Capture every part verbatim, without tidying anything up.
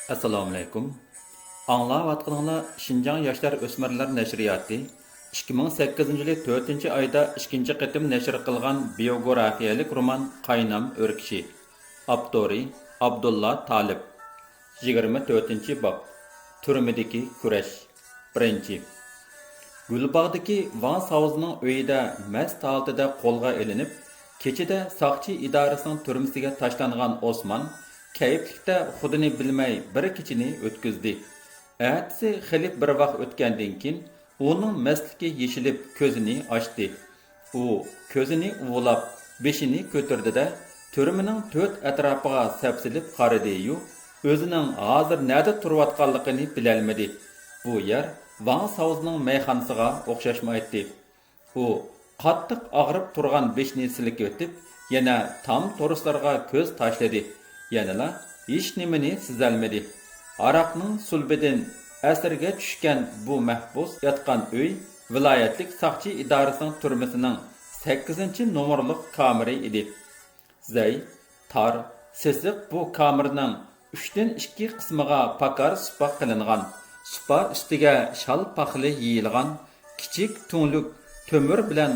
ئەسسالامۇئەلەيكۇم. ئاڭلاۋاتقىنىڭلار شىنجاڭ ياشلار ئۆسمۈرلەر نەشرىياتى ئىككى مىڭ سەككىزىنچى يىلى تۆتىنچى ئايدا ئىككىنچى قېتىم نەشر قىلغان بىيوگرافىيەلىك رومان قاينام ئۆركىشى. ئاپتورى ئابدۇللا تالىپ. يىگىرمە تۆتىنچى باب. تۈرمىدىكى كۈرەش. بىرىنچى. گۈلباغدىكى ۋاڭ ساۋزىنىڭ ئۆيىدە مەست ھالىتىدە قولغا ئېلىنىپ، كېچىدە ساقچى ئىدارىسىنىڭ تۈرمىسىگە تاشلانغان ئوسمان كەيپلىكتە خۇدىنى بىلمەي بىر كېچىنى ئۆتكۈزدى. ئەتىسى خېلى بىر ۋاق ئۆتكەندىن كېيىن، ئۇنىڭ مەستلىكى يېشىلىپ، كۆزىنى ئاچتى. ئۇ كۆزىنى ئۇۋىلاپ، بېشىنى كۆتۈردى-دە، تۈرمىنىڭ تۆت ئەتراپىغا سەپسېلىپ قارىدى-يۇ، ئۆزىنىڭ ھازىر نەدە تۇرۇۋاتقانلىقىنى بىلەلمىدى. بۇ يەر ۋاڭ ساۋزىنىڭ مەيخانىسىغا ئوخشاشمايتتى. ئۇ قاتتىق ئاغرىپ تۇرغان بېشىنى سىلكىۋېتىپ، يەنە تام تورۇسلارغا كۆز تاشلىدى. يەنىلا ھېچنېمىنى سېزەلمىدى. ھاراقنىڭ سۇلبىدىن ئەسىرگە چۈشكەن بۇ مەھبۇس ياتقان ئۆي ۋىلايەتلىك ساقچى ئىدارىسىنىڭ تۈرمىسىنىڭ سەككىزىنچى نومۇرلۇق كامېرى ئىدى. زەي، تار، سېسىق بۇ كامېرنىڭ ئۈچتىن ئىككى قىسمىغا پاكار سۇپا قىلىنغان. سۇپا ئۈستىگە شال پاخلى يېيىلغان، كىچىك تۈڭلۈك تۆمۈر بىلەن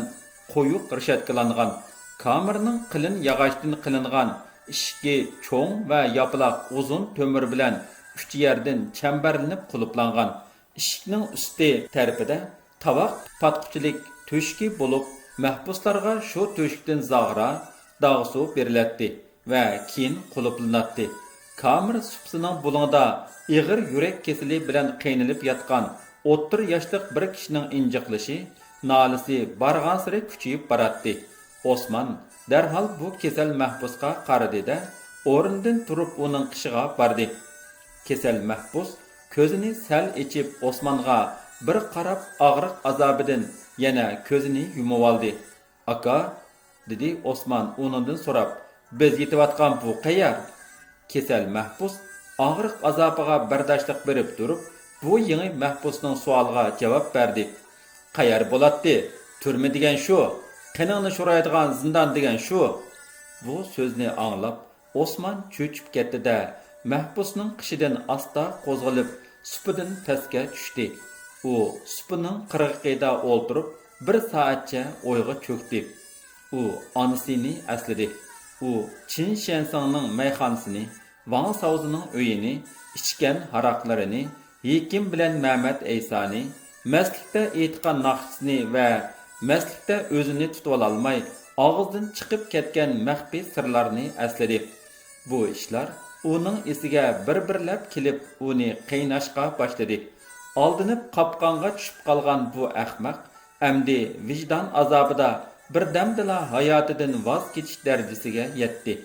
قويۇق رېشاتكىلانغان. كامېرنىڭ قېلىن ياغاچتىن قىلىنغان ئىشىكى چوڭ ۋە ياپىلاق ئۇزۇن تۆمۈر بىلەن ئۈچ يەردىن چەمبەرلىنىپ قۇلۇپلانغان. ئىشىكنىڭ ئۈستى تەرىپىدە تاۋاق پاتقۇچىلىك تۆشۈكى بولۇپ، مەھبۇسلارغا شۇ تۆشۈكتىن زاغرا، داغ سۇ بېرىلەتتى ۋە كېيىن قۇلۇپلىناتتى. كامېر سۇپىسىنىڭ بۇلۇڭىدا ئېغىر يۈرەك كېسىلى بىلەن قىينىلىپ ياتقان ئوتتۇرا ياشلىق بىر كىشىنىڭ ئىنجىقلىشى، نالىسى بارغانسېرى كۈچىيىپ باراتتى. ئوسمان دەرھال بۇ كېسەل مەھبۇسقا قارىدى-دە، ئورنىدىن تۇرۇپ ئۇنىڭ قېشىغا باردى. كېسەل مەھبۇس كۆزىنى سەل ئېچىپ، ئوسمانغا بىر قاراپ، ئاغرىق ئازابىدىن يەنە كۆزىنى يۇمۇۋالدى. «ئاكا»، دېدى ئوسمان ئۇنىڭدىن سوراپ، «بىز يېتىۋاتقان بۇ قەيەر؟» كېسەل مەھبۇس ئاغرىق ئازابىغا بەرداشلىق بېرىپ تۇرۇپ، بۇ يېڭى مەھبۇسنىڭ سوئالىغا جاۋاب بەردى. «قەيەر بولاتتى؟ تۈرمە دېگەن شۇ، قېنىڭنى شورايدىغان زىندان دېگەن شۇ.» بۇ سۆزنى ئاڭلاپ، ئوسمان چۆچۈپ كەتتى-دە، مەھبۇسنىڭ قېشىدىن ئاستا قوزغىلىپ، سۇپىدىن پەسكە چۈشتى. ئۇ سۇپىنىڭ قىرغىقىدا ئولتۇرۇپ، بىر سائەتچە ئويغا چۆكتى. ئۇ ئانىسىنى ئەسلىدى. ئۇ چىن شيەنسىڭنىڭ مەيخانىسىنى، ۋاڭ ساۋزىنىڭ ئۆيىنى، ئىچكەن ھاراقلىرىنى، ھېكىم بىلەن مەمەت ئەيسانى، مەستلىكتە ئېيتقان ناخشىسىنى ۋە مەستلىكتە ئۆزىنى تۇتۇۋالالماي، ئاغزىدىن چىقىپ كەتكەن مەخپىي سىرلارنى ئەسلىدى. بۇ ئىشلار ئۇنىڭ ئېسىگە بىر-بىرلەپ كېلىپ، ئۇنى قىيناشقا باشلىدى. ئالدىنىپ قاپقانغا چۈشۈپ قالغان بۇ ئەخمەق ئەمدى ۋىجدان ئازابىدا بىردەمدىلا ھاياتىدىن ۋاز كېچىش دەرىجىسىگە يەتتى.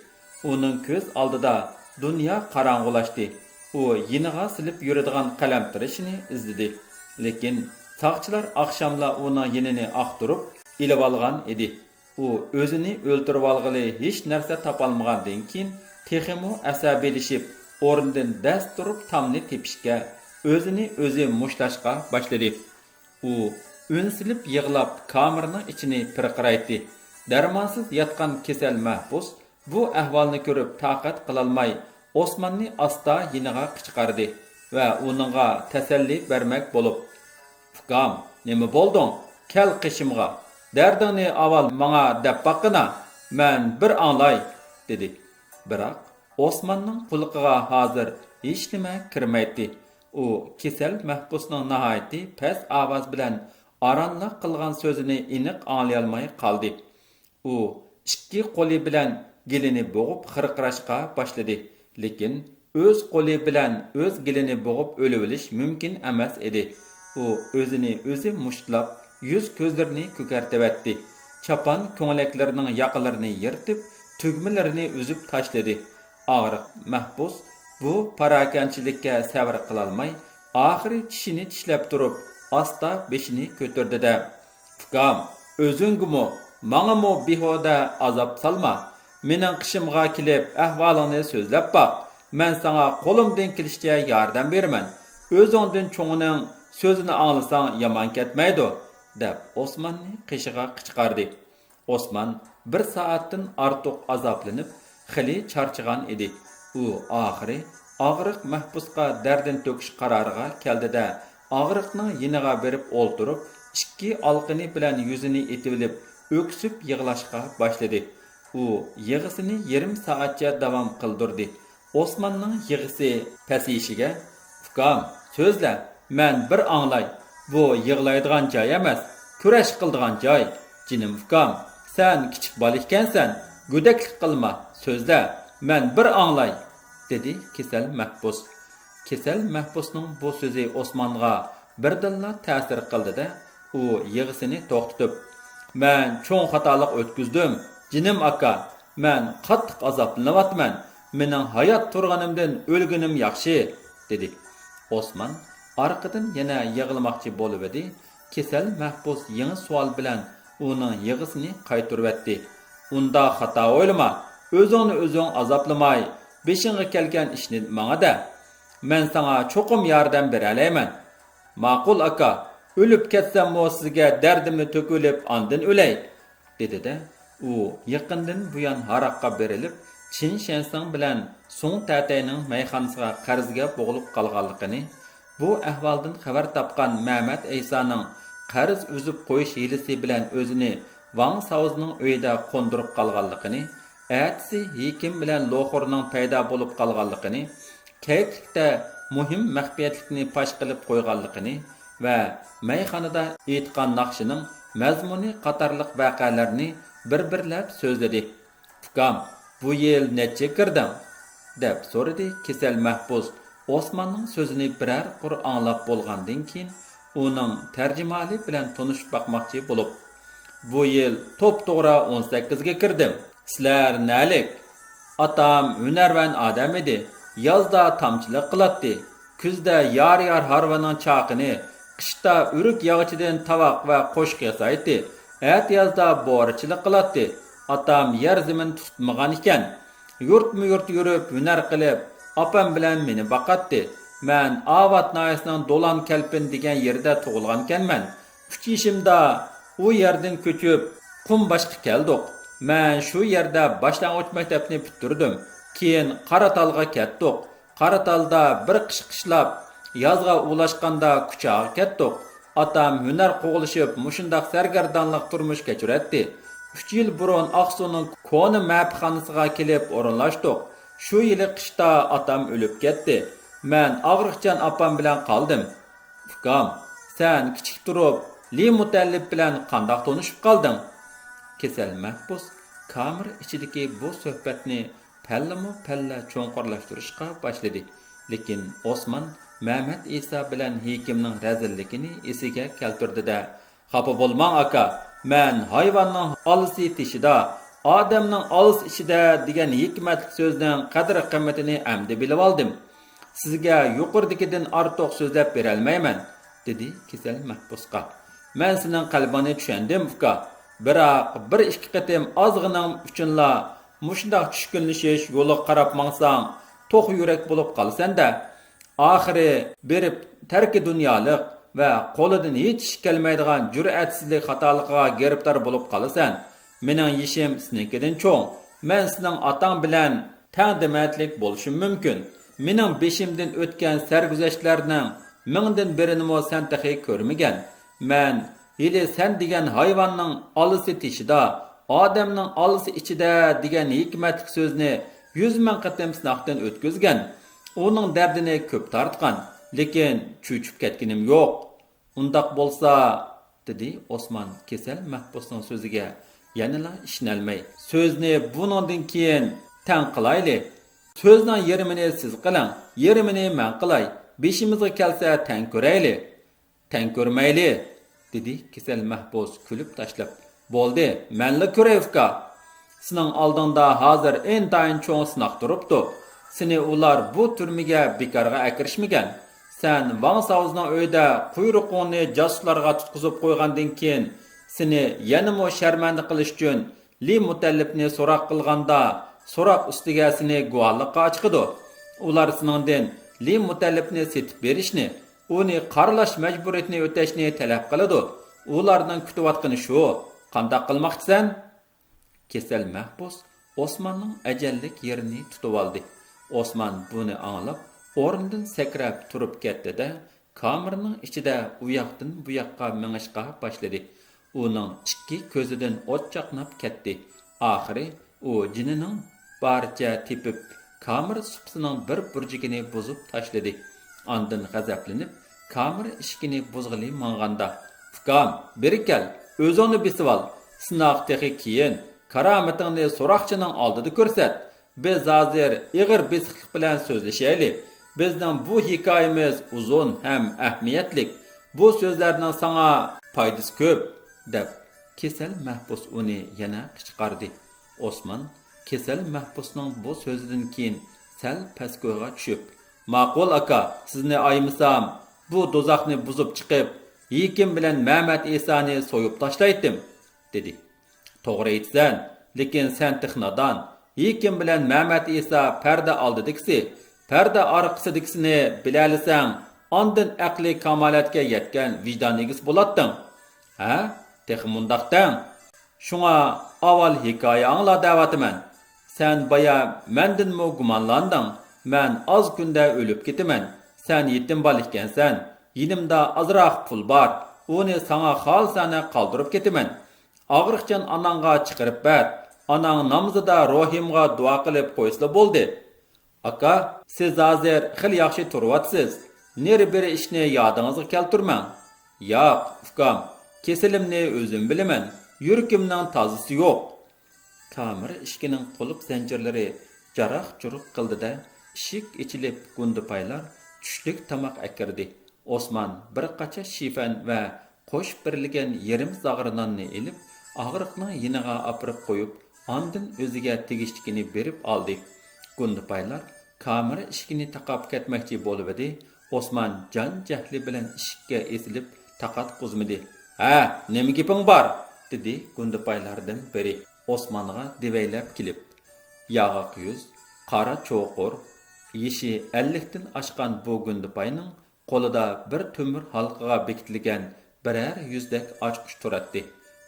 ئۇنىڭ كۆز ئالدىدا دۇنيا قاراڭغۇلاشتى. ئۇ يېنىغا سېلىپ يۈرىدىغان قەلەمتىرىشىنى ئىزدىدى. لېكىن ساقچىلار ئاخشاملا ئۇنىڭ يېنىنى ئاختۇرۇپ ئېلىۋالغان ئىدى. ئۇ ئۆزىنى ئۆلتۈرۈۋالغىلى ھېچ نەرسە تاپالمىغاندىن كېيىن، تېخىمۇ ئەسەبىيلىشىپ، ئورنىدىن دەس تۇرۇپ تامنى تېپىشكە، ئۆزىنى ئۆزى مۇشتلاشقا باشلىدى. ئۇ ئۈن سېلىپ يىغلاپ، كامېرنىڭ ئىچىنى پىرقىرايتتى. دەرمانسىز ياتقان كېسەل مەھبۇس بۇ ئەھۋالنى كۆرۈپ تاقەت قىلالماي، ئوسماننى ئاستا يېنىغا قىچقاردى ۋە ئۇنىڭغا تەسەللى بەرمەك بولۇپ، «ئۇكام، نېمە بولدۇڭ؟ كەل قېشىمغا. دەردىڭنى ئاۋۋال ماڭا دەپ باققىنا، مەن بىر ئاڭلاي» دېدى. بىراق ئوسماننىڭ قۇلىقىغا ھازىر ھېچنېمە كىرمەيتتى. ئۇ كېسەل مەھبۇسنىڭ ناھايىتى پەس ئاۋاز بىلەن ئارانلا قىلغان سۆزىنى ئېنىق ئاڭلىيالماي قالدى. ئۇ ئىككى قولى بىلەن گېلىنى بوغۇپ خىرقىراشقا باشلىدى. لېكىن ئۆز قولى بىلەن ئۆز گېلىنى بوغۇپ ئۆلۈۋېلىش مۇمكىن ئەمەس ئىدى. ئۇ ئۆزىنى ئۆزى مۇشتلاپ، يۈز-كۆزلىرىنى كۆكەرتىۋەتتى. چاپان كۆڭلەكلىرىنىڭ ياقىلىرىنى يىرتىپ، تۈگمىلىرىنى ئۈزۈپ تاشلىدى. ئاغرىق مەھبۇس بۇ پاراكەندىچىلىككە سەۋر قىلالماي، ئاخىرى چىشىنى چىشلەپ تۇرۇپ، ئاستا بېشىنى كۆتۈردى-دە، «ئۇكام، ئۆزۈڭگىمۇ، ماڭىمۇ بىھۇدە ئازاب سالما. مېنىڭ قېشىمغا كېلىپ ئەھۋالىڭنى سۆزلەپ باق. مەن ساڭا قولۇمدىن كېلىشىچە ياردەم بېرىمەن. ئۆزۈڭدىن چوڭىنىڭ سۆزىنى ئاڭلىساڭ يامان كەتمەيدۇ» دەپ، ئوسماننى قېشىغا قىچقاردى. ئوسمان بىر سائەتتىن ئارتۇق ئازابلىنىپ، خېلى چارچىغان ئىدى. ئۇ ئاخىرى ئاغرىق مەھبۇسقا دەردىنى تۆكۈش قارارىغا كەلدى-دە، ئاغرىقنىڭ يېنىغا بېرىپ ئولتۇرۇپ، ئىككى ئالىقىنى بىلەن يۈزىنى ئېتىۋېلىپ، ئۆكسۈپ يىغلاشقا باشلىدى. ئۇ يىغىسىنى يېرىم سائەتچە داۋام قىلدۇردى. ئوسماننىڭ يىغىسى پەسىيىشىگە، ئۇكام، سۆزلە، مەن بىر ئاڭلاي، بۇ يىغلايدىغان جاي ئەمەس، كۈرەش قىلىدىغان جاي. جېنىم ئۇكام، سەن كىچىك بالا ئىكەنسەن، گۆدەكلىك قىلما، سۆزلە، مەن بىر ئاڭلاي، دېدى كېسەل مەھبۇس. كېسەل مەھبۇسنىڭ بۇ سۆزى ئوسمانغا بىردىنلا تەسىر قىلدى-دە، ئۇ يىغىسىنى توختىتىپ، مەن چوڭ خاتالىق ئۆتكۈزدۈم، جېنىم ئاكا، مەن قاتتىق ئازابلىنىۋاتىمەن، مېنىڭ ھايات تۇرغىنىمدىن ئۆلگىنىم ياخشى، دېدى. ئوسمان ئارقىدىن يەنە يىغلىماقچى بولۇۋىدى، كېسەل مەھبۇس يېڭى سوئال بىلەن ئۇنىڭ يىغىسىنى قايتۇرۇۋەتتى. ئۇنداق خاتا ئويلىما، ئۆزۈڭنى ئۆزۈڭ ئازابلىماي، بېشىڭغا كەلگەن ئىشنى ماڭا دە. مەن ساڭا چوقۇم ياردەم بېرەلەيمەن. ماقۇل ئاكا، ئۆلۈپ كەتسەممۇ سىزگە دەردىمنى تۆكۈۋېلىپ ئاندىن ئۆلەي، دېدى-دە، ئۇ يېقىندىن بۇيان ھاراققا بېرىلىپ، چىن شەنسىڭ بىلەن سۇڭ تەتەينىڭ مەيخانىسىغا قەرزگە بوغۇلۇپ قالغانلىقىنى، بۇ ئەھۋالدىن خەۋەر تاپقان مەمەت ئەيسانىڭ قەرز ئۈزۈپ قويۇش ھىيلىسى بىلەن ئۆزىنى ۋاڭ ساۋزىنىڭ ئۆيىدە قوندۇرۇپ قالغانلىقىنى، ئەتىسى ھېكىم بىلەن لوخۇرنىڭ پەيدا بولۇپ قالغانلىقىنى، كەيتلىكتە مۇھىم مەخپىيەتلىكنى پاش قىلىپ قويغانلىقىنى ۋە مەيخانىدا ئېيتقان ناخشىنىڭ مەزمۇنى قاتارلىق ۋەقەلەرنى بىر-بىرلەپ سۆزلىدى. ئۇكام، بۇ يىل نەچچە كىردىڭ؟ دەپ سورىدى كېسەل مەھبۇس ئوسماننىڭ سۆزىنى بىرەر قۇر ئاڭلاپ بولغاندىن كېيىن، ئۇنىڭ تەرجىمىھالى بىلەن تونۇشۇپ باقماقچى بولۇپ، بۇ يىل توپتوغرا ئون سەككىزگە كىردىم. سىلەر نەلىك؟ ئاتام ھۈنەرۋەن ئادەم ئىدى. يازدا تامچىلىق قىلاتتى. كۈزدە يار-يار ھارۋىنىڭ چاقىنى، قىشتا ئۆرۈك ياغىچىدىن تاۋاق ۋە قوشۇق ياسايتتى. ئەتىيازدا بورىچىلىق قىلاتتى. ئاتام يەر-زېمىن تۇتمىغان ئىكەن. يۇرتمۇ يۇرت يۈرۈپ ھۈنەر قىلىپ، ئاپام بىلەن مېنى باقاتتى. مەن ئاۋات ناھىيەسىنىڭ دولان كەلپىن دېگەن يېرىدە تۇغۇلغانىكەنمەن. ئۈچ يېشىمدا ئۇ يەردىن كۆچۈپ، قۇمباشقا كەلدۇق. مەن شۇ يەردە باشلانغۇچ مەكتەپنى پۈتتۈردۈم. كېيىن قاراتالغا كەتتۇق. قاراتالدا بىر قىش قىشلاپ، يازغا ئۇلاشقاندا كۇچاغا كەتتۇق. ئاتام ھۈنەر قوغلىشىپ، مۇشۇنداق سەرگەردانلىق تۇرمۇش كەچۈرەتتى. ئۈچ يىل بۇرۇن ئاقسۇنىڭ كونا مەپىخانىسىغا كېلىپ ئورۇنلاشتۇق. شۇ يىلى قىشتا ئاتام ئۆلۈپ كەتتى. مەن ئاغرىقچان ئاپام بىلەن قالدىم. ئۇكام، سەن كىچىك تۇرۇپ، لى مۇتەللىپ بىلەن قانداق تونۇشۇپ قالدىڭ؟ كېسەل مەھبۇس كامېر ئىچىدىكى بۇ سۆھبەتنى پەللىمۇ پەللە چوڭقۇرلاشتۇرۇشقا باشلىدى. لېكىن ئوسمان مەمەت ئىسا بىلەن ھېكىمنىڭ رەزىللىكىنى ئېسىگە كەلتۈردى-دە، خاپا بولماڭ، ئاكا، مەن ھايۋاننىڭ ئالىسى تېشىدا، ئادەمنىڭ ئالىسى ئىچىدە دېگەن ھېكمەتلىك سۆزنىڭ قەدىر-قىممىتىنى ئەمدى بىلىۋالدىم. سىزگە يۇقىرىدىكىدىن ئارتۇق سۆزلەپ بېرەلمەيمەن، دېدى كېسەل مەھبۇسقا. مەن سېنىڭ قەلبىڭنى چۈشەندىم، ئۇكا. بىراق، بىر ئىككى قېتىم ئازغىنىڭ ئۈچۈنلا مۇشۇنداق چۈشكۈنلىشىش يولىغا قاراپ ماڭساڭ، توخۇ يۈرەك بولۇپ قالىسەن-دە. ئاخىرى بېرىپ تەركى دۇنيالىق ۋە قولىدىن ھېچ ئىش كەلمەيدىغان جۈرئەتسىزلىك خاتالىقىغا گىرىپتار بولۇپ قالىسەن. مېنىڭ يېشىم سېنىڭكىدىن چوڭ. مەن سېنىڭ ئاتاڭ بىلەن تەڭ دېمەتلىك بولۇشۇم مۇمكىن. مېنىڭ بېشىمدىن ئۆتكەن سەرگۈزەشتلەرنىڭ مىڭدىن بىرىنىمۇ سەن تېخى كۆرمىگەن. مەن ھېلى سەن دېگەن ھايۋاننىڭ ئالىسى تېشىدا، ئادەمنىڭ ئالىسى ئىچىدە دېگەن ھېكمەتلىك سۆزنى يۈز مىڭ قېتىم سىناقتىن ئۆتكۈزگەن. ئۇنىڭ دەردىنى كۆپ تارتقان، لېكىن چۆچۈپ كەتكىنىم يوق. ئۇنداق بولسا، دېدى ئوسمان كېسەل مەھبۇسنىڭ سۆزىگە يەنىلا ئىشىنەلمەي، سۆزنى بۇنىڭدىن كېيىن تەڭ قىلايلى. سۆزنىڭ يېرىمىنى سىز قىلىڭ، يېرىمىنى مەن قىلاي. بېشىمىزغا كەلسە تەڭ كۆرەيلى. تەڭ كۆرمەيلى، دېدى كېسەل مەھبۇس كۈلۈپ تاشلاپ. بولدى، مەنلا كۆرەي، ئۇكا. سېنىڭ ئالدىڭدا ھازىر ئىنتايىن چوڭ سىناق تۇرۇپتۇ. سېنى ئۇلار بۇ تۈرمىگە بىكارغا ئەكىرىشمىگەن. سەن ۋاڭ ساۋزىنىڭ ئۆيىدە قۇيرۇقۇڭنى جاسۇسلارغا تۇتقۇزۇپ قويغاندىن كېيىن، سېنى يەنىمۇ شەرمەندە قىلىش ئۈچۈن لى مۇتەللىپنى سوراق قىلغاندا، سوراق ئۈستىگە سېنى گۇۋاھلىققا چىقىدۇ. ئۇلار سېنىڭدىن لى مۇتەللىپنى سېتىپ بېرىشنى، ئۇنى قارىلاش مەجبۇرىيىتىنى ئۆتەشنى تەلەپ قىلىدۇ. ئۇلارنىڭ كۈتۈۋاتقىنى شۇ. قانداق قىلماقچىسەن؟ كېسەل مەھبۇس ئوسماننىڭ ئەجەللىك يېرىنى تۇتۇۋالدى. ئوسمان بۇنى ئاڭلاپ، ئورنىدىن سەكرەپ تۇرۇپ كەتتى-دە، كامېرنىڭ ئىچىدە ئۇياقتىن بۇياققا مېڭىشقا باشلىدى. ئۇنىڭ ئىككى كۆزىدىن ئوت چاقناپ كەتتى. ئاخىرى ئۇ جېنىنىڭ بارىچە تېپىپ، كامېر سۇپىسىنىڭ بىر بۇرجىكىنى بۇزۇپ تاشلىدى. ئاندىن غەزەپلىنىپ، كامېر ئىشىكىنى بۇزغىلى ماڭغاندا، «ئۇكام، بېرى كەل، ئۆزۈڭنى بېسىۋال. سىناق تېخى كېيىن، كارامىتىڭنى سوراقچىنىڭ ئالدىدا كۆرسەت. بىز ھازىر ئېغىر بېسىقلىق بىلەن سۆزلىشەيلى. بىزنىڭ بۇ ھېكايىمىز ئۇزۇن ھەم ئەھمىيەتلىك. بۇ سۆزلەرنىڭ ساڭا پايدىسى كۆپ» دەپ، كېسەل مەھبۇس ئۇنى يەنە قىچقاردى. ئوسمان كېسەل مەھبۇسنىڭ بۇ سۆزىدىن كېيىن سەل پەسكويغا چۈشۈپ، «ماقۇل ئاكا، سىزنى ئايىمىسام، بۇ دوزاخنى بۇزۇپ چىقىپ، ھېكىم بىلەن مەمەت ئىسانى سويۇپ تاشلايتتىم» دېدى. «توغرا ئېيتىسەن، لېكىن سەن تېخى نادان. ھېكىم بىلەن مەمەت ئىسا پەردە ئالدىدىكىسى، پەردە ئارقىسىدىكىسىنى بىلەلىسەڭ، ئاندىن ئەقلىي كامالەتكە يەتكەن ۋىجدان ئىگىسى بولاتتىڭ. ھە؟ تېخى مۇنداق دەڭ. شۇڭا ئاۋۋال ھېكايە ئاڭلا دەۋاتىمەن. سەن بايا مەندىنمۇ گۇمانلاندىڭ. مەن ئاز كۈندە ئۆلۈپ كېتىمەن. سەن يېتىم بالا ئىكەنسەن. يېنىمدا ئازراق پۇل بار. ئۇنى ساڭا خالىسانە قالدۇرۇپ كېتىمەن. ئاغرىقچان ئاناڭغا چىقىرىپ بەر. ئاناڭ نامىزىدا روھىمغا دۇئا قىلىپ قويسىلا بولدى.» «ئاكا، سىز ھازىر خېلى ياخشى تۇرۇۋاتىسىز. نېرى-بېرى ئىشنى يادىڭىزغا كەلتۈرمەڭ.» «ياق، ئۇكام، كېسىلىمنى ئۆزۈم بىلىمەن. يۈرىكىمنىڭ تازىسى يوق.» كامېر ئىشىكىنىڭ قۇلۇپ زەنجىرلىرى جاراق-جۇرۇق قىلدى-دە، ئىشىك ئېچىلىپ، گۇندىپايلار چۈشلۈك تاماق ئەكىردى. ئوسمان بىر قاچا شىفەن ۋە قوشۇپ بېرىلگەن يېرىم زاغرا ناننى ئېلىپ، ئاغرىقنىڭ يېنىغا ئاپىرىپ قويۇپ، ئاندىن ئۆزىگە تېگىشلىكىنى بېرىپ ئالدى. گۇندىپايلار كامېر ئىشىكىنى تاقاپ كەتمەكچى بولۇۋىدى، ئوسمان جان جەھلى بىلەن ئىشىككە ئېسىلىپ تاقاتقۇزمىدى. «ھە، نېمە گېپىڭ بار؟» دېدى گۇندىپايلاردىن بىرى ئوسمانغا دېۋەيلەپ كېلىپ. ياغاق يۈز، قارا چوقۇر، يېشى ئەللىكتىن ئاشقان بۇ گۇندىپاينىڭ قولىدا بىر تۆمۈر ھالقىغا بېكىتىلگەن بىرەر يۈزدەك ئاچقۇچ تۇراتتى.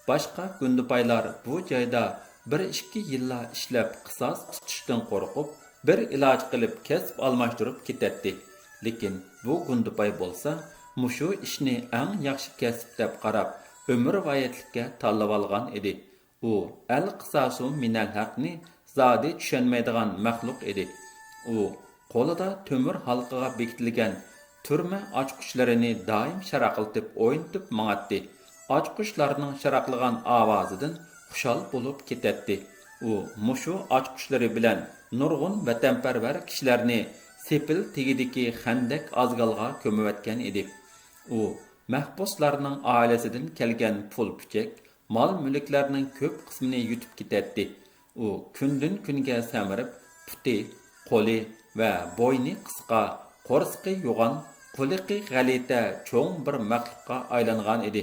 باشقا گۇندىپايلار بۇ جايدا بىر ئىككى يىللا ئىشلەپ قىساس تۇتۇشتىن قورقۇپ، بىر ئىلاج قىلىپ كەسىپ ئالماشتۇرۇپ كېتەتتى. لېكىن بۇ گۇندىپاي بولسا مۇشۇ ئىشنى ئەڭ ياخشى كەسىپ دەپ قاراپ، ئۆمۈرۋايەتلىككە تاللىۋالغان ئىدى. ئۇ ئەل قىساسۇ مىنەل ھەقنى زادى چۈشەنمەيدىغان مەخلۇق ئىدى. ئۇ قولىدا تۆمۈر ھالقىغا بېكىتىلگەن تۈرمە ئاچقۇچلىرىنى دائىم شاراقلىتىپ ئوينىتىپ ماڭاتتى. ئاچقۇچلارنىڭ شاراقلىغان ئاۋازىدىن خۇشال بولۇپ كېتەتتى. ئۇ مۇشۇ ئاچقۇچلىرى بىلەن نۇرغۇن ۋەتەنپەرۋەر كىشىلەرنى سېپىل تېگىدىكى خەندەك ئازگالغا كۆمۈۋەتكەن ئىدى. ئۇ مەھبۇسلارنىڭ ئائىلىسىدىن كەلگەن پۇل-پۈچەك، مال-مۈلۈكلەرنىڭ كۆپ قىسمىنى يۇتۇپ كېتەتتى. ئۇ كۈندىن-كۈنگە سەمرىپ، پۇتى، قولى ۋە بوينى قىسقا، قورسىقى يوغان، قۇلىقى غەلىتە چوڭ بىر مەخلۇققا ئايلانغان ئىدى.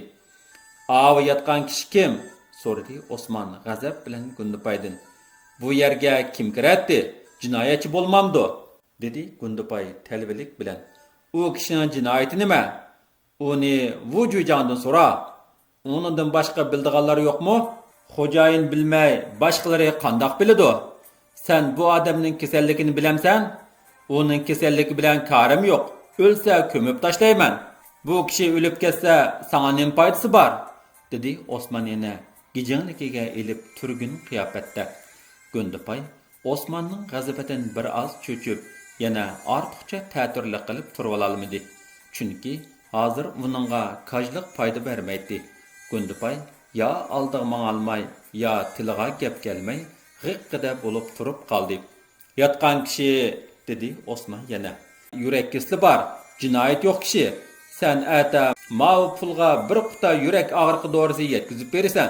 «ئاۋۇ ياتقان كىشى كىم؟» سورىدى ئوسمان غەزەپ بىلەن گۇندىپايدىن. «بۇ يەرگە كىم كىرەتتى؟ جىنايەتچى بولمامدۇ؟» دېدى گۇندىپاي تەلۋىلىك بىلەن. «ئۇ كىشىنىڭ جىنايىتى نېمە؟ ئۇنى ۋۇ جۈيجاڭدىن سورا. ئۇنىڭدىن باشقا بىلىدىغانلار يوقمۇ؟ خوجايىن بىلمەي، باشقىلىرى قانداق بىلىدۇ؟ سەن بۇ ئادەمنىڭ كېسەللىكىنى بىلەمسەن؟ ئۇنىڭ كېسەللىكى بىلەن كارىم يوق. ئۆلسە كۆمۈپ تاشلايمەن. بۇ كىشى ئۆلۈپ كەتسە، ساڭا نېمە پايدىسى بار؟» دېدى ئوسمان يەنە گىجىڭلىكىگە ئېلىپ تۈرگۈن قىياپەتتە. گۇندىپاي ئوسماننىڭ غەزىپىدىن بىر ئاز چۆچۈپ، يەنە ئارتۇقچە تەتۈرلۈك قىلىپ تۇرۇۋالالمىدى. چۈنكى ھازىر ئۇنىڭغا كاجلىق پايدا بەرمەيتتى. گۇندىپاي يا ئالدىغا ماڭالماي، يا تىلىغا گەپ كەلمەي، غىققىدە بولۇپ تۇرۇپ قالدى. «ياتقان كىشى»، دېدى ئوسمان يەنە. «يۈرەك كېسىلى بار، جىنايىتى يوق كىشى. سەن ئەتە ماۋۇ پۇلغا بىر قۇتا يۈرەك ئاغرىقى دورىسى يەتكۈزۈپ بېرىسەن،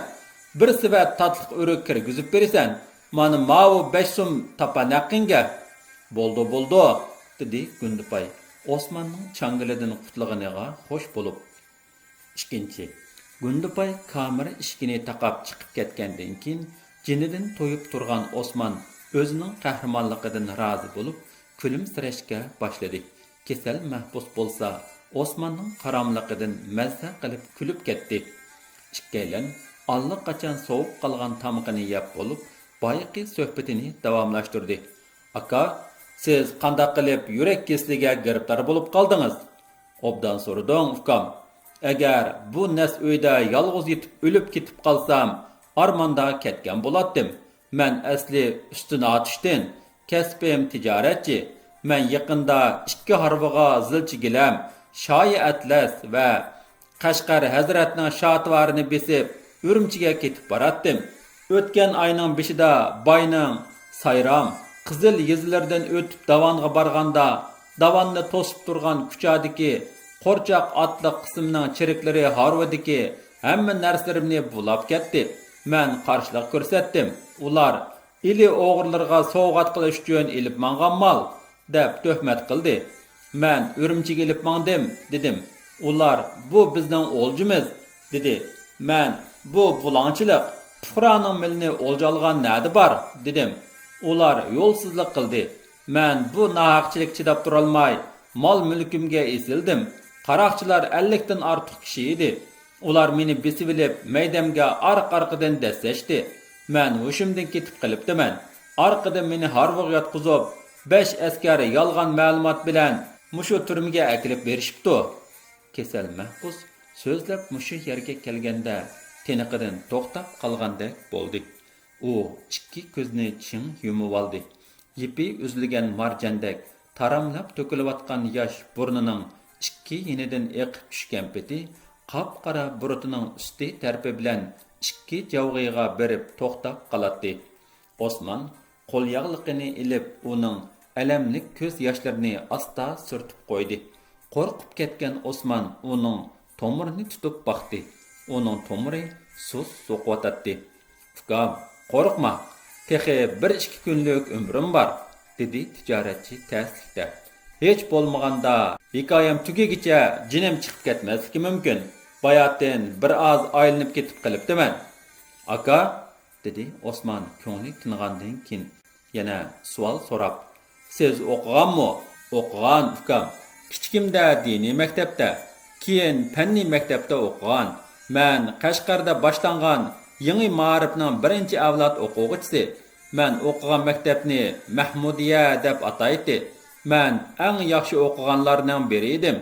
بىر سېۋەت تاتلىق ئۆرۈك كىرگۈزۈپ بېرىسەن. مانا ماۋۇ بەش سوم تاپان ھەققىڭگە.» «بولدى، بولدى»، دېدى گۇندىپاي ئوسماننىڭ چاڭگىلىدىن قۇتۇلغىنىغا خوش بولۇپ. ئىككىنچى، گۇندىپاي كامېر ئىشىكىنى تاقاپ چىقىپ كەتكەندىن كېيىن، جېنىدىن تويۇپ تۇرغان ئوسمان ئۆزىنىڭ قەھرىمانلىقىدىن رازى بولۇپ، كۈلۈمسىرەشكە باشلىدى. كېسەل مەھبۇس بولسا، ئوسماننىڭ قاراملىقىدىن مەززە قىلىپ كۈلۈپ كەتتى. ئىككىيلەن ئاللىقاچان سوۋۇپ قالغان تامىقىنى يەپ بولۇپ، بايىقى سۆھبىتىنى داۋاملاشتۇردى. «ئاكا، سىز قانداق قىلىپ يۈرەك كېسىلىگە گىرىپتار بولۇپ قالدىڭىز؟ ئوبدان سورىدىڭ، ئۇكام. ئەگەر بۇ نەس ئۆيدە يالغۇز يېتىپ ئۆلۈپ كېتىپ قالسام، ئارماندا كەتكەن بولاتتىم. مەن ئەسلى ئۈستۈن ئاتۇشتىن، كەسپىم تىجارەتچى. مەن يېقىندا ئىككى ھارۋىغا زىلچە گىلەم، شايى ئەتلەس ۋە قەشقەر ھەزرەتنىڭ شاتىۋارىنى بېسىپ، ئۈرۈمچىگە كېتىپ باراتتىم. ئۆتكەن ئاينىڭ بېشىدا باينىڭ سايرام، قىزىل يېزىلىرىدىن ئۆتۈپ داۋانغا بارغاندا، داۋاننى توسۇپ تۇرغان كۇچادىكى قورچاق ئاتلىق قىسىمنىڭ چېرىكلىرى ھارۋىدىكى ھەممە نەرسىلىرىمنى بۇلاپ كەتتى. مەن قارشىلىق كۆرسەتتىم. ئۇلار ئىلى ئوغرىلىرىغا سوۋغات قىلىش ئۈچۈن ئېلىپ ماڭغان مال، دەپ تۆھمەت قىلدى. مەن ئۈرۈمچىگە ئېلىپ ماڭدىم، دېدىم. ئۇلار، بۇ بىزنىڭ ئولجىمىز، دېدى. مەن، بۇ بۇلاڭچىلىق، پۇقرانىڭ مېلىنى ئولجا ئالغان نەدە بار؟ دېدىم. ئۇلار يولسىزلىق قىلدى. مەن بۇ ناھەقچىلىككە چىداپ تۇرالماي، مال مۈلكۈمگە ئېسىلدىم. قاراقچىلار ئەللىكتىن ئارتۇق كىشى ئىدى. ئۇلار مېنى بېسىۋېلىپ، مەيدەمگە ئارقا-ئارقىدىن دەسسەشتى. مەن ھوشۇمدىن كېتىپ قېلىپتىمەن. ئارقىدىن مېنى ھارۋىغا ياتقۇزۇپ، بەش ئەسكەر يالغان مەلۇمات بىلەن مۇشۇ تۈرمىگە ئەكىرىپ بېرىشىپتۇ. كېسەل مەھبۇس سۆزلەپ مۇشۇ يەرگە كەلگەندە تىنىقىدىن توختاپ قالغاندەك بولدى. ئۇ ئىككى كۆزىنى چىڭ يۇمۇۋالدى. يىپى ئۈزۈلگەن مارجاندەك تاراملاپ تۆكۈلۈۋاتقان ياش بۇرنىنىڭ ئىككى يېنىدىن ئېقىپ چۈشكەن پېتى قاپقارا بۇرۇتىنىڭ ئۈستى تەرىپى بىلەن ئىككى جاۋغىغا بېرىپ توختاپ قالاتتى. ئوسمان قول ياغلىقىنى ئېلىپ، ئۇنىڭ ئەلەملىك كۆز ياشلىرىنى ئاستا سۈرتۈپ قويدى. قورقۇپ كەتكەن ئوسمان ئۇنىڭ تومۇرىنى تۇتۇپ باقتى. ئۇنىڭ تومۇرى سۇس سوقۇۋاتاتتى. ئۇكام، قورقما، تېخى بىر ئىككى كۈنلۈك ئۆمرۈم بار، دېدى تىجارەتچى تەسلىكتە. ھېچ بولمىغاندا ھېكايەم تۈگىگىچە جېنىم چىقىپ كەتمەسلىكى مۇمكىن. باياتىن بىر ئاز ئايلىنىپ كېتىپ قېلىپتىمەن. ئاكا، دېدى ئوسمان كۆڭلى تىنغاندىن كېيىن يەنە سوئال سوراپ. سىز ئوقۇغانمۇ؟ ئوقۇغان، ئۇكام. كىچىكىمدە دىنىي مەكتەپتە، كېيىن پەننىي مەكتەپتە ئوقۇغان. مەن قەشقەردە باشلانغان يېڭى مائارىپنىڭ بىرىنچى ئەۋلاد ئوقۇغۇچىسى. مەن ئوقۇغان مەكتەپنى مەھمۇدىيە دەپ ئاتايتتى. مەن ئەڭ ياخشى ئوقۇغانلارنىڭ بىرى ئىدىم.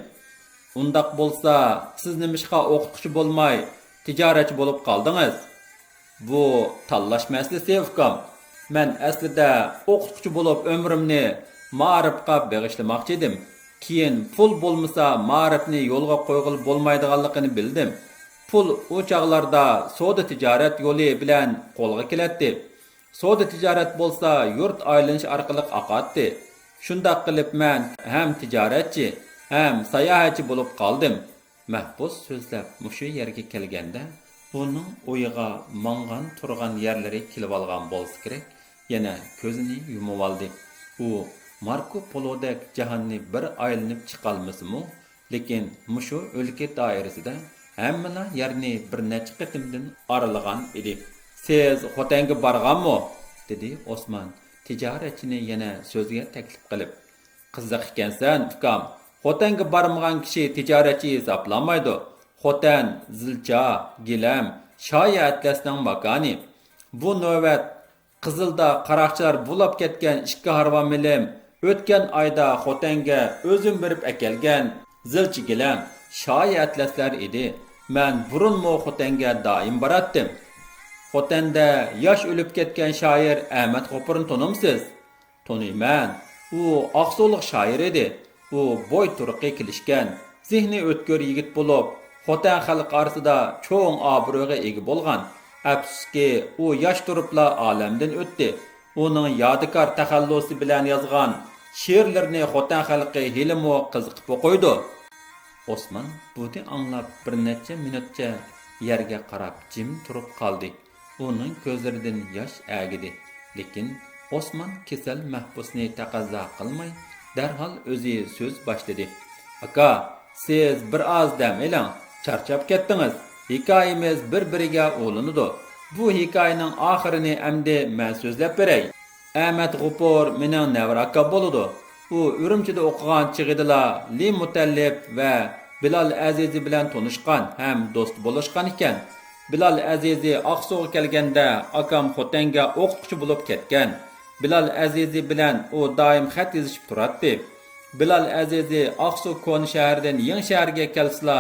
ئۇنداق بولسا، سىز نېمىشقا ئوقۇتقۇچى بولماي، تىجارەتچى بولۇپ قالدىڭىز؟ بۇ تاللاش مەسىلىسى، ئۇكام. مەن ئەسلىدە ئوقۇتقۇچى بولۇپ ئۆمرۈمنى مائارىپقا بېغىشلىماقچى ئىدىم. كېيىن پۇل بولمىسا مائارىپنى يولغا قويغىلى بولمايدىغانلىقىنى بىلدىم. پۇل ئۇ چاغلاردا سودا تىجارەت يولى بىلەن قولغا كېلەتتى. سودا تىجارەت بولسا يۇرت ئايلىنىش ئارقىلىق ئاقاتتى. شۇنداق قىلىپ مەن ھەم تىجارەتچى، ھەم ساياھەتچى بولۇپ قالدىم. مەھبۇس سۆزلەپ مۇشۇ يەرگە كەلگەندە، ئۇنىڭ ئويىغا ماڭغان تۇرغان يەرلىرى كېلىۋالغان بولسا كېرەك، يەنە كۆزىنى يۇمۇۋالدى. ئۇ ماركو پولودەك جاھاننى بىر ئايلىنىپ چىقالمىسىمۇ، لېكىن مۇشۇ ئۆلكە دائىرىسىدە ھەممىلا يەرنى بىر نەچچە قېتىمدىن ئارىلىغان ئىدى. سىز خوتەنگە بارغانمۇ؟ دېدى ئوسمان تىجارەتچىنى يەنە سۆزگە تەكلىپ قىلىپ. قىزىق ئىكەنسەن، ئۇكام. خوتەنگە بارمىغان كىشى تىجارەتچى ھېسابلانمايدۇ. خوتەن، زىلچا، گىلەم، شايى ئەتلەسنىڭ ماكانى. بۇ نۆۋەت قىزىلدا قاراقچىلار بۇلاپ كەتكەن ئىككى ھارۋا مېلىم ئۆتكەن ئايدا خوتەنگە ئۆزۈم بېرىپ ئەكەلگەن زىلچا گىلەم، شايى ئەتلەسلەر ئىدى. مەن بۇرۇنمۇ خوتەنگە دائىم باراتتىم. خوتەندە ياش ئۆلۈپ كەتكەن شائىر ئەمەت غوپۇرنى تونۇمسىز؟ تونۇيمەن. ئۇ ئاقسۇلۇق شائىر ئىدى. ئۇ بوي تۇرقى كېلىشكەن، زېھنى ئۆتكۈر يىگىت بولۇپ، خوتەن خەلقى ئارىسىدا چوڭ ئابرۇيغا ئىگە بولغان. ئەپسۇسكى، ئۇ ياش تۇرۇپلا ئالەمدىن ئۆتتى. ئۇنىڭ يادىكار تەخەللۇسى بىلەن يازغان شېئىرلىرىنى خوتەن خەلقى ھېلىمۇ قىزىقىپ ئوقۇيدۇ. ئوسمان بۇنى ئاڭلاپ بىر نەچچە مىنۇتچە يەرگە قاراپ جىم تۇرۇپ قالدى. ئۇنىڭ كۆزلىرىدىن ياش ئەگىدى. لېكىن ئوسمان كېسەل مەھبۇسنى تەقەززا قىلماي، دەرھال ئۆزى سۆز باشلىدى. ئاكا، سىز بىر ئاز دەم ئېلىڭ، چارچاپ كەتتىڭىز. ھېكايىمىز بىر-بىرىگە ئۇلىنىدۇ. بۇ ھېكايىنىڭ ئاخىرىنى ئەمدى مەن سۆزلەپ بېرەي. ئەمەت غوپۇر مېنىڭ نەۋرە ئاكام بولىدۇ. ئۇ ئۈرۈمچىدە ئوقۇغان چېغىدىلا لى مۇتەللىپ ۋە بىلال ئەزىزى بىلەن تونۇشقان ھەم دوست بولۇشقان ئىكەن. بىلال ئەزىزى ئاقسۇغا كەلگەندە، ئاكام خوتەنگە ئوقۇتقۇچى بولۇپ كەتكەن. بىلال ئەزىزى بىلەن ئۇ دائىم خەت يېزىشىپ تۇراتتى. بىلال ئەزىزى ئاقسۇ كونا شەھەردىن يېڭى شەھەرگە كەلسىلا،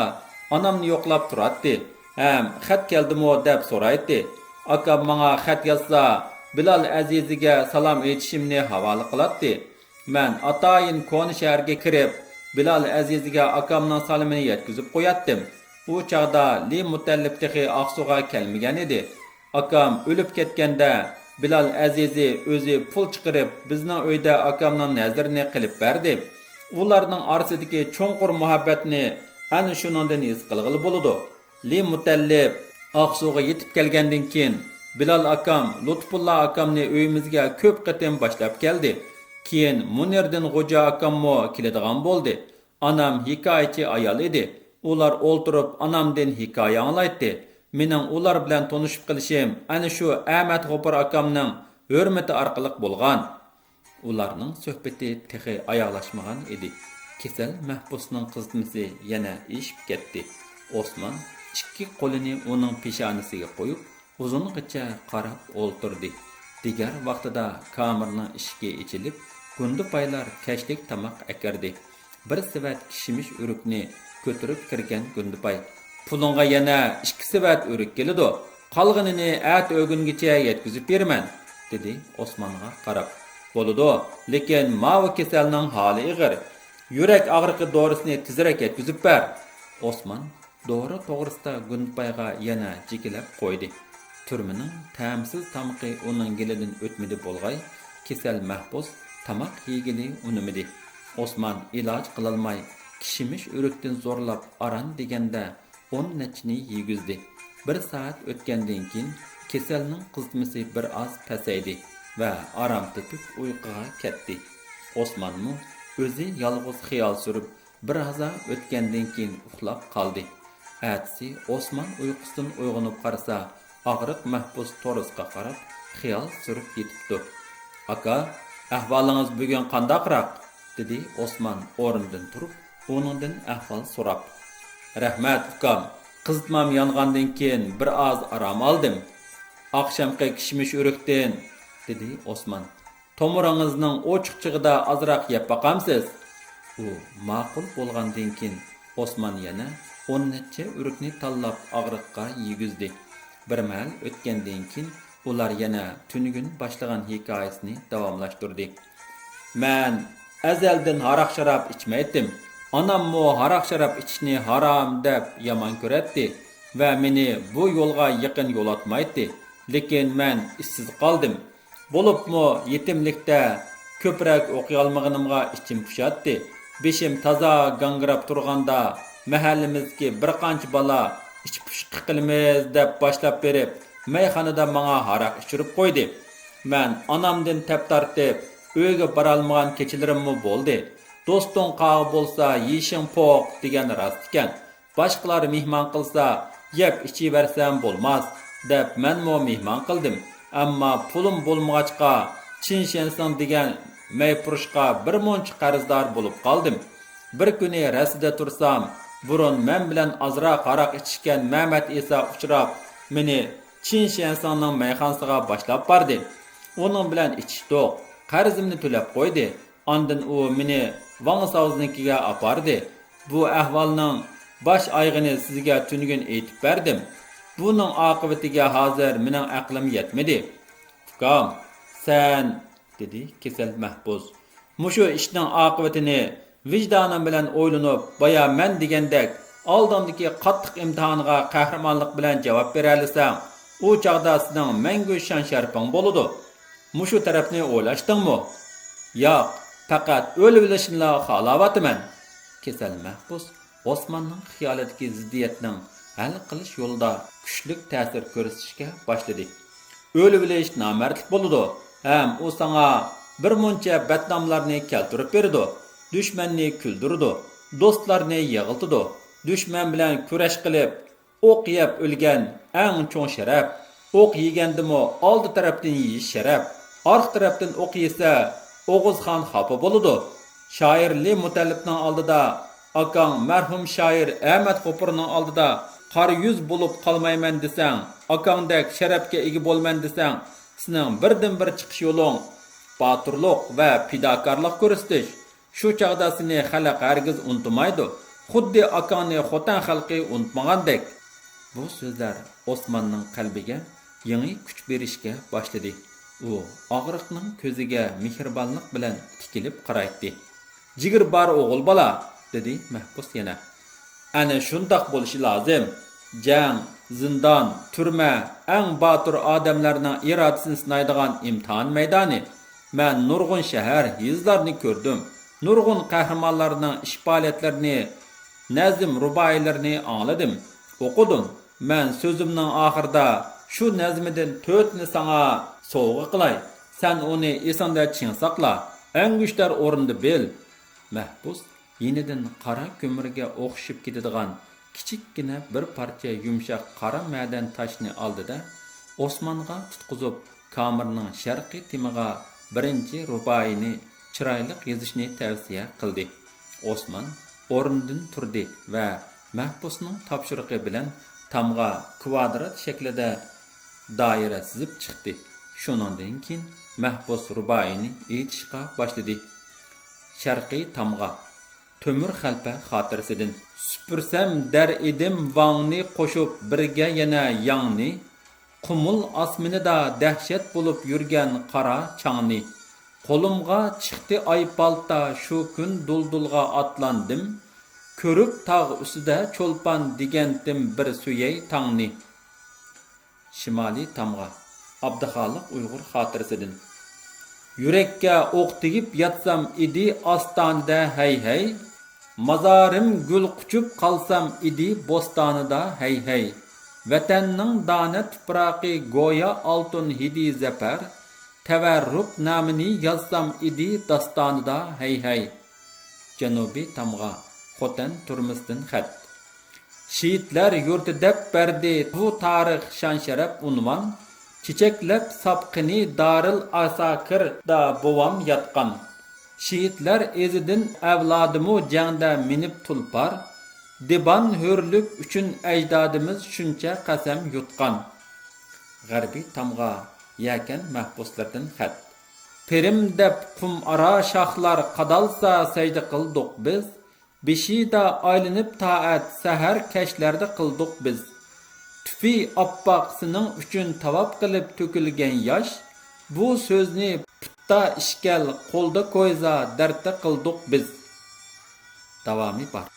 ئانامنى يوقلاپ تۇراتتى ھەم خەت كەلدىمۇ دەپ سورايتتى. ئاكام ماڭا خەت يازسا، بىلال ئەزىزىگە سالام ئېيتىشىمنى ھاۋالە قىلاتتى. مەن ئاتايىن كونا شەھەرگە كىرىپ، بىلال ئەزىزىگە ئاكامنىڭ سالىمىنى يەتكۈزۈپ قوياتتىم. ئۇ چاغدا لى مۇتەللىپ تېخى ئاقسۇغا كەلمىگەن ئىدى. ئاكام ئۆلۈپ كەتكەندە، بىلال ئەزىزى ئۆزى پۇل چىقىرىپ، بىزنىڭ ئۆيدە ئاكامنىڭ نەزىرىنى قىلىپ بەردى. ئۇلارنىڭ ئارىسىدىكى چوڭقۇر مۇھەببەتنى ئەنە شۇنىڭدىن ھېس قىلغىلى بولىدۇ. لى مۇتەللىپ ئاقسۇغا يېتىپ كەلگەندىن كېيىن، بىلال ئاكام لۇتپۇللا ئاكامنى ئۆيىمىزگە كۆپ قېتىم باشلاپ كەلدى. كېيىن مۇنىردىن غوجا ئاكاممۇ كېلىدىغان بولدى. ئانام ھېكايىچى ئايال ئىدى. ئۇلار ئولتۇرۇپ ئانامدىن ھېكايە ئاڭلايتتى. مېنىڭ ئۇلار بىلەن تونۇشۇپ قېلىشىم ئەنە شۇ ئەمەت غوپۇر ئاكامنىڭ ھۆرمىتى ئارقىلىق بولغان. ئۇلارنىڭ سۆھبىتى تېخى ئاياغلاشمىغان ئىدى. كېسەل مەھبۇسنىڭ قىزىتمىسى يەنە ئېشىپ كەتتى. ئوسمان ئىككى قولىنى ئۇنىڭ پېشانىسىگە قويۇپ، ئۇزۇنغىچە قاراپ ئولتۇردى. دىگەر ۋاقتىدا كامېرنىڭ ئىشىكى ئېچىلىپ، گۇندىپايلار كەچلىك تاماق ئەكىردى. بىر سېۋەت كىشمىش ئۆرۈكنى كۆتۈرۈپ كىرگەن گۇندىپاي، پۇلۇڭغا يەنە ئىككى سېۋەت ئۆرۈك كېلىدۇ، قالغىنىنى ئەتە ئۆگۈنگىچە يەتكۈزۈپ بېرىمەن، دېدى ئوسمانغا قاراپ. بولىدۇ، لېكىن ماۋۇ كېسەلنىڭ ھالى ئېغىر. يۈرەك ئاغرىقى دورىسىنى تېزرەك يەتكۈزۈپ بەر. ئوسمان دورا توغرىسىدا گۇندىپايغا يەنە جىكىلەپ قويدى. تۈرمىنىڭ تەمسىز تامىقى ئۇنىڭ گېلىدىن ئۆتمىدى بولغاي، كېسەل مەھبۇس تاماق يېگىلى ئۇنىمىدى. ئوسمان ئىلاج قىلالماي، كىشمىش ئۆرۈكتىن زورلاپ ئاران دېگەندە ئون نەچچىنى يېگۈزدى. بىر سائەت ئۆتكەندىن كېيىن كېسەلنىڭ قىزىتمىسى بىر ئاز پەسەيدى ۋە ئارام تېپىپ ئۇيقۇغا كەتتى. ئوسمانمۇ ئۆزى يالغۇز خىيال سۈرۈپ، بىر ھازا ئۆتكەندىن كېيىن ئۇخلاپ قالدى. ئەتىسى ئوسمان ئۇيقۇسىدىن ئويغىنىپ قارىسا، ئاغرىق مەھبۇس تورۇسقا قاراپ خىيال سۈرۈپ يېتىپتۇ. «ئاكا، ئەھۋالىڭىز بۈگۈن قانداقراق؟» دېدى ئوسمان ئورنىدىن تۇرۇپ، ئۇنىڭدىن ئەھۋال سوراپ. «رەھمەت، ئۇكام. قىزىتمام يانغاندىن كېيىن بىر ئاز ئارام ئالدىم. ئاخشامقى كىشمىش ئۆرۈكتىن»، دېدى ئوسمان. «تومۇرىڭىزنىڭ ئوچۇق چېغىدا ئازراق يەپ باقامسىز؟» ئۇ ماقۇل بولغاندىن كېيىن، ئوسمان يەنە ئون نەچچە ئۆرۈكنى تاللاپ ئاغرىققا يېگۈزدى. بىر مەھەل ئۆتكەندىن كېيىن، ئۇلار يەنە تۈنۈگۈن باشلىغان ھېكايىسىنى داۋاملاشتۇردى. «مەن ئەزەلدىن ھاراق-شاراب ئىچمەيتتىم. ئاناممۇ ھاراق-شاراب ئىچىشنى ھارام دەپ يامان كۆرەتتى ۋە مېنى بۇ يولغا يېقىن يولاتمايتتى. لېكىن مەن ئىشسىز قالدىم. بولۇپمۇ يېتىملىكتە كۆپرەك ئوقۇيالمىغىنىمغا ئىچىم پۇشاتتى. بېشىم تازا گاڭگىراپ تۇرغاندا، مەھەللىمىزدىكى بىر قانچە بالا ئىچ پۇشۇقى قىلىمىز دەپ باشلاپ بېرىپ، مەيخانىدا ماڭا ھاراق ئىچۈرۈپ قويدى. مەن ئانامدىن تەپ تارتىپ، ئۆيگە بارالمىغان كېچىلىرىممۇ بولدى. دوستۇڭ قاغا بولسا، يېيىشىڭ پوق دېگەن راست ئىكەن. باشقىلار مېھمان قىلسا، يەپ ئىچىۋەرسەم بولماس، دەپ مەنمۇ مېھمان قىلدىم. ئەمما پۇلۇم بولمىغاچقا، چىن شيەنسىڭ دېگەن مەيپۇرۇشقا بىر مۇنچە قەرزدار بولۇپ قالدىم. بىر كۈنى رەستىدە تۇرسام، بۇرۇن مەن بىلەن ئازراق ھاراق ئىچىشكەن مەمەت ئىسا ئۇچراپ، مېنى چىن شيەنسىڭنىڭ مەيخانىسىغا باشلاپ باردى. ئۇنىڭ بىلەن ئىچىشتۇق، قەرزىمنى تۆلەپ قويدى. ئاندىن ئۇ مېنى ۋاڭ ساۋزىنىڭكىگە ئاپاردى. بۇ ئەھۋالنىڭ باش ئايىغىنى سىزگە تۈنۈگۈن ئېيتىپ بەردىم. بۇنىڭ ئاقىۋىتىگە ھازىر مېنىڭ ئەقلىم يەتمىدى. ئۇكام، سەن، دېدى كېسەل مەھبۇس، مۇشۇ ئىشنىڭ ئاقىۋىتىنى ۋىجدانىڭ بىلەن ئويلىنىپ، بايا مەن دېگەندەك ئالدىڭدىكى قاتتىق ئىمتىھانغا قەھرىمانلىق بىلەن جاۋاب بېرەلىسەڭ، ئۇ چاغدا سېنىڭ مەڭگۈ شان-شەرىپىڭ بولىدۇ. مۇشۇ تەرەپنى ئويلاشتىڭمۇ؟ ياق، پەقەت ئۆلۈۋېلىشنىلا خالاۋاتىمەن. كېسەل مەھبۇس ئوسماننىڭ خىيالىدىكى زىددىيەتنىڭ ھەل قىلىش يولىدا كۈچلۈك تەسىر كۆرسىتىشكە باشلىدى. ئۆلۈۋېلىش نامەردلىك بولىدۇ ھەم ئۇ ساڭا بىر مۇنچە بەتناملارنى كەلتۈرۈپ بېرىدۇ، دۈشمەننى كۈلدۈرىدۇ، دوستلارنى يىغلىتىدۇ. دۈشمەن بىلەن كۈرەش قىلىپ، ئوق يەپ ئۆلگەن ئەڭ چوڭ شەرەپ. ئوق يېگەندىمۇ ئالدى تەرەپتىن يېيىش شەرەپ. ئارقا تەرەپتىن ئوق يېسە، ئوغۇزخان خاپا بولىدۇ. شائىر لى مۇتەللىپنىڭ ئالدىدا، ئاكاڭ مەرھۇم شائىر ئەمەت غوپۇرنىڭ ئالدىدا قارا يۈز بولۇپ قالمايمەن دېسەڭ، ئاكاڭدەك شەرەپكە ئىگە بولىمەن دېسەڭ، سېنىڭ بىردىنبىر چىقىش يولۇڭ باتۇرلۇق ۋە پىداكارلىق كۆرسىتىش. شۇ چاغدا سېنى خەلق ھەرگىز ئۇنتۇمايدۇ، خۇددى ئاكاڭنى خوتەن خەلقى ئۇنتۇمىغاندەك. بۇ سۆزلەر ئوسماننىڭ قەلبىگە يېڭى كۈچ بېرىشكە باشلىدى. ئۇ ئاغرىقنىڭ كۆزىگە مېھرىبانلىق بىلەن تىكىلىپ قارايتتى. جىگىرى بار ئوغۇل بالا، دېدى مەھبۇس يەنە. ئەنە شۇنداق بولۇشى لازىم. جەڭ، زىندان، تۈرمە ئەڭ باتۇر ئادەملەرنىڭ ئىرادىسىنى سىنايدىغان ئىمتىھان مەيدانى. مەن نۇرغۇن شەھەر، يېزىلارنى كۆردۈم. نۇرغۇن قەھرىمانلارنىڭ ئىش پائالىيەتلىرىنى، نەزم، رۇبائىيلىرىنى ئاڭلىدىم، ئوقۇدۇم. مەن سۆزۈمنىڭ ئاخىرىدا شۇ نەزمىدىن تۆتنى ساڭا سوۋغا قىلاي. سەن ئۇنى ئېسىڭدە چىڭ ساقلا، ئەڭگۈشتەر ئورنىدا بىل. مەھبۇس يېنىدىن قارا كۆمۈرگە ئوخشىشىپ كېتىدىغان كىچىككىنە بىر پارچە يۇمشاق قارا مەدەن تاشنى ئالدى-دە، ئوسمانغا تۇتقۇزۇپ، كامېرنىڭ شەرقىي تېمىغا بىرىنچى رۇبائىينى چىرايلىق يېزىشنى تەۋسىيە قىلدى. ئوسمان ئورنىدىن تۇردى ۋە مەھبۇسنىڭ تاپشۇرۇقى بىلەن تامغا كۋادرات شەكلىدە دائىرە سىزىپ چىقتى. شۇنىڭدىن كېيىن مەھبۇس رۇبائىينى ئېيتىشقا باشلىدى. شەرقىي تامغا. تۆمۈر خەلپە خاتىرىسىدىن. سۈپۈرسەم دەر ئىدىم ۋاڭنى قوشۇپ بىرگە يەنە ياڭنى، قۇمۇل ئاسمىنىدا دەھشەت بولۇپ يۈرگەن قارا چاڭنى. قولۇمغا چىقتى ئاي پالتا، شۇ كۈن دۇلدۇلغا ئاتلاندىم، كۆرۈپ تاغ ئۈستىدە چولپان دېگەنتىم بىر سۆيەي تاڭنى. شىمالىي تامغا. ئابدۇخالىق ئۇيغۇر خاتىرىسىدىن. يۈرەككە ئوق تېگىپ ياتسام ئىدى ئاستانىدە ھەي ھەي، مازارىم گۈل قۇچۇپ قالسام ئىدى بوستانىدا ھەي ھەي. ۋەتەننىڭ دانە تۇپراقى گويا ئالتۇن ھىدى زەپەر، تەۋەررۈك نامىنى يازسام ئىدى داستانىدا ھەي ھەي. جەنۇبىي تامغا. خوتەن تۈرمىسىدىن خەت. شېھىتلەر يۇرتى دەپ بەردى بۇ تارىخ شان-شەرەپ ئۇنۋان، چېچەكلەپ ساپقىنى دارىل ئاساكىردا بوۋام ياتقان. شېھىتلەر ئىزىدىن ئەۋلادىمۇ جەڭدە مىنىپ تۇلپار، دىبان ھۆرلۈك ئۈچۈن ئەجدادىمىز شۇنچە قەسەم يۇتقان. غەربىي تامغا. يەكەن مەھبۇسلىرىدىن خەت. پىرىم دەپ قۇم ئارا شاخلار قادالسا سەجدە قىلدۇق بىز، بېشىدا ئايلىنىپ تائەت سەھەر كەچلەردە قىلدۇق بىز. تۈفى ئاپئاق سېنىڭ ئۈچۈن تاۋاپ قىلىپ تۆكۈلگەن ياش، بۇ سۆزنى پۇتتا ئىشكەل، قولدا كويزا دەردتە قىلدۇق بىز. داۋامى بار.